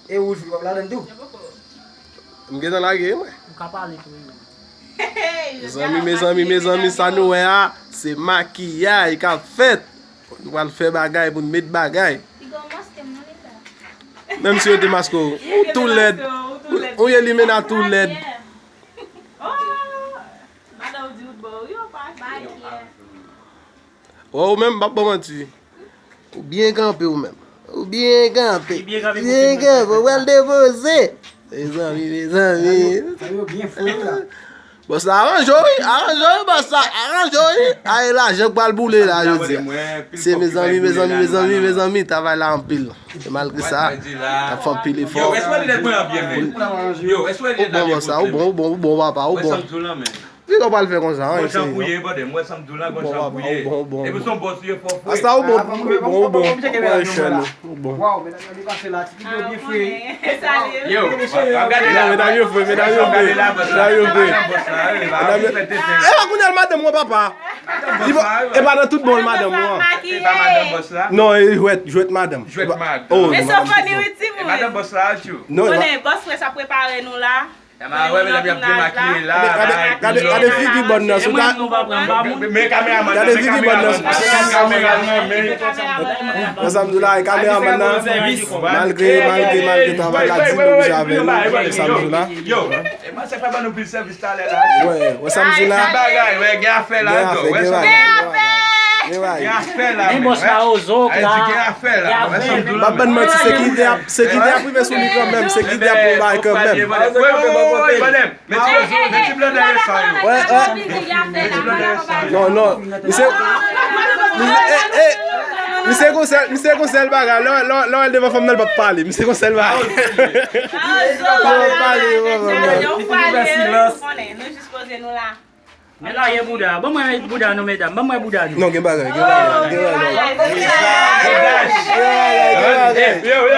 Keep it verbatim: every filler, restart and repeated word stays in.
E wouj wi, w ap ladan l tou? M gentan lage, mwen. Ou ka pale tou, wi. Mezanmi, mezanmi, mezanmi, sa nou wè a, se makiyay k ap fèt. Nou pral fè bagay pou n met bagay. Menm si yo demaske w, ou tou lèd. Ou ye limena tou lèd. Oh, madan ou di ou t bon, wi, ou pa. Wè ou menm, m p ap ba w manti. Ou byen kanpe ou menm. Ou byen kanpe. Byen kanpe, ou pral depoze. Mezanmi, mezanmi. Sa yo byen fre la. Bòs la aranje w wi, aranje w wi, bòs la, aranje w wi. Ay, lajan k pral boule la, jodi a. Se mezanmi, mezanmi, mezanmi, mezanmi, travay la anpil. E malgre sa, n ap fè anpil efò. Yo, èske w lè mwen an byen menm? Yo, èske w lè Ou bon, bòs la, ou bon, ou bon, ou bon, papa, ou bon. Wè sa m di w lan, men. Li konn pral fè konsa, Gon an, jan pou ye, brother. M wè sa m di w lan, gon jan pou ye. Ou bon, ou bon, ou bon, ou bon. Epi se yon bòs li ye fò fre. Asta ou bon, Ah, bon, ou bon, ou bon. bon, bon, Ou bon, bon, chèn bon, ou bon. Waw, medam yo depase la, ti video byen fre. Yo, w ap gade la. Medam yo fre, medam yo fre. Medam yo fre. Medam yo- E pa kounye a l madanm mwen, papa. Li pa- E pa nan tout bon l madanm mwen. E pa madanm bòs la? Non, e jwèt, jwèt madanm. Jwèt madanm. Oh, Men non, so madanm funny bon. wi E madanm timoun. Bòs la a tjou. Non, e pa- Konnen bòs mwen sa prepare nou la. Yaman wè medam y ap demakiye la. Gade, gade, gade, gade figi bòn nan sou ta. Men kameraman Gade figi bòn nan. Kameraman men. Nan sa m di w la, e kameraman nan. Malgre, malgre, malgre travay la di nou bouj avè nou. Nan sa m di w la. Yo, e mwen se pa ban nou pil sèvis talè la. Wè, wè sa m di w la. Bagay, wè, gen afè la. Gen afè, gen bagay. Gen bagay. Gen afè la. Men bòs la ozo Ay, la. di gen afè la. Wè sa m di w M la. Ap ban manti, sekirite ap, sekirite ap rive sou li kanmenm, sekirite ap pran bagay kanmenm. Wè, wè, wè, wè, wè, wè. Mete yo zo, mete blòdè yo sa yo. Wè, wè. Non, non. Misye, misye, eh, eh. Misye gon sèl, misye gon sèl bagay. Lè, lè, lè w al devan fanm nan, l p ap pale. Misye gon sèl bagay. L p ap pale, wè, wè, wè. Yon fwa, nou konnen, nou jis poze nou la. Men la ye bouda. Ban mwen bouda nou, medam. Ban mwen bouda nou. Non, gen bagay, gen bagay, gen bagay. Gen bagay, gen bagay.